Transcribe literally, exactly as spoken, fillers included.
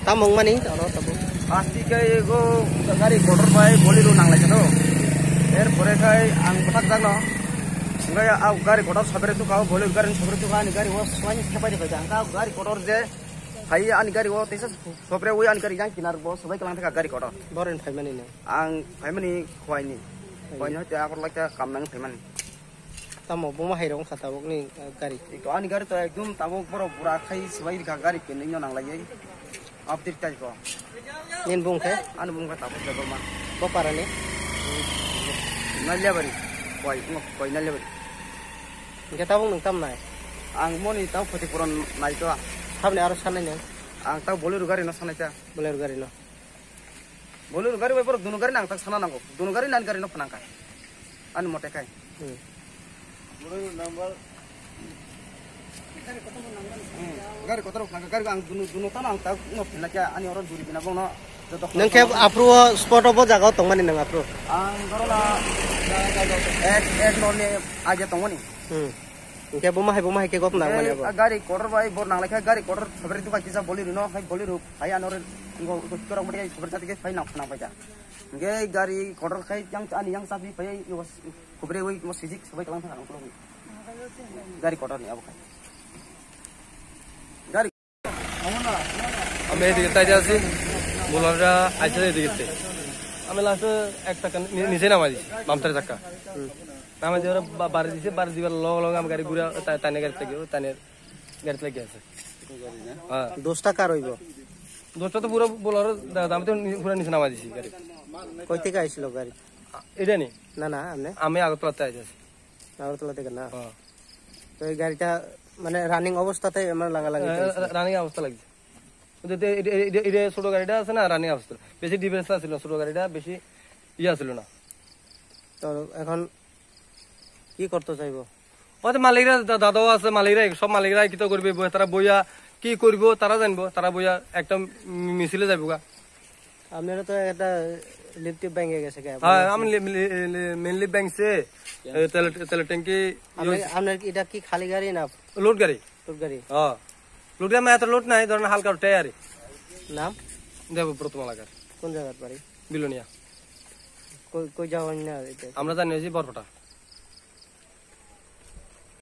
Tamo wngmani oro tabuk. Asti khe go gari kotor bai Bolero nanglaikha do. Er pore khai ang bwthakjakno. Hwnkhe a gari kotor sabere tukha, o Bolero gari sabere tukha, ani gari o swlaini thepai de phaikha. Hwnkhe a gari kotor je phai ani gari o teisa sobre ui ani gari yang kinar bo swbai kwlang thangkha gari kotor. Boren phaimani no? Ang phaimani Khwaini. Khwaini hoite akorlai khe kam nang phaimani. Tamo buma hai rok wngkha tabukni, eh, gari? Iko ani gari to ekdom tabuk borok bura khai swbai rikha gari pending no nanglaiwi. Update kai ko. Nini bung khe? Ani bung khe tabuk khe buma. Bo parani? Naliabari. Koi, ngo koi Naliabari. Hingke tabuk nwng tam nai? Ang moni tabuk Khatipuron nai to. Sabni aro sanai nwng? Ang tabuk Bolero gari no sanai ta. Bolero gari no. Bolero gari bai borok dunu gari nang tak sana nango. Dunu gari nani gari no phanang kha. Ani mote kai. Hmm. Bolero number. Hmm. Gari kotor phanang kha. Gari ang dunu, dunu tano ang tak no phinakya ani oro juri bina bongno. Joto. Nang khe aphuru o spot o bo jaga o tongmani nang aphuru? Ang doro na ek, ek no ni aja tongmani. Hmm. Hingke buma hai, buma hai khe gok nang mani abo. Gari kotor bai bor nang lai kha gari kotor sabri tu kha kisa Bolero no hai Bolero. Hai ano re ngo ko korok mari khobor chati ke phai nang phana phai ja. Nge gari kotor khai yang ani yang sapi phai yo khobor wi mo sijik sabai kalang thang ko. Gari kotor ni abo khai. Gari. আমি এদিকে তাই আছি, বুলাররা আইছে এদিকে। আমি লাস্টে এক টাকা নি-, নিচে নামাই দিছি, বামতারে চাক্কা। নামাই দিয়ে ওরা বা-, বাড়ি দিছে, বাড়ি দিবার লগে লগে আমি গাড়ি ঘুরে তা-, তানে গাড়ি থেকে, তানে গাড়ি থেকে আছে। হ্যাঁ। দোষটা কার হইব? দোষটা তো পুরো বুলারর দা-, দাম তো নি-, পুরো নিচে নামাই দিছি গাড়ি। কই থেকে আইছিল গাড়ি? এটা নি? না, না, আপনি? আমি আগরতলাতে আইছি। আগরতলা থেকে না? হ্যাঁ। তো এই গাড়িটা মানে রানিং অবস্থাতে মানে লাগালাগি হ্যাঁ, চলছিল? রা-, রানিং অবস্থা লাগছে। ওই যে এটা, এটা, এটা, এটা ছোট গাড়িটা আছে না, রানিং অবস্থা। বেশি ডিফারেন্স আছিল না, ছোট গাড়িটা বেশি ইয়ে আছিল না। তো এখন কি করতে চাইবো? ওই তো মালিকরা, দা-, দাদাও আছে, মালিকরা, সব মালিকরা কি তো করবে, বই-, তারা বইয়া কি করবো, তারা জানবো, তারা বইয়া একটা মি-, মিছিলে যাইবো গা। আপনারা তো একটা লিফট ভেঙে গেছে কে? হ্যাঁ, আমি লি-, লি-, লি-, মেইন লিফট ভাঙছে, এ, তেল, তেলের ট্যাঙ্কি, আপনার, ইয়ে হয়েছে। আপনার কি, এটা কি খালি গাড়ি না? লোড গাড়ি। লোড গাড়ি? হ্যাঁ। লোড গাড়ি, মানে এত লোড নাই, ধরেন হালকা টায়ার। নাম? দেবব্রত মালাকার। কোন জায়গার বাড়ি? বিলোনিয়া। কই, কই যাওয়া হয় না এটা? আমরা জানি হয়েছি বরপেটা।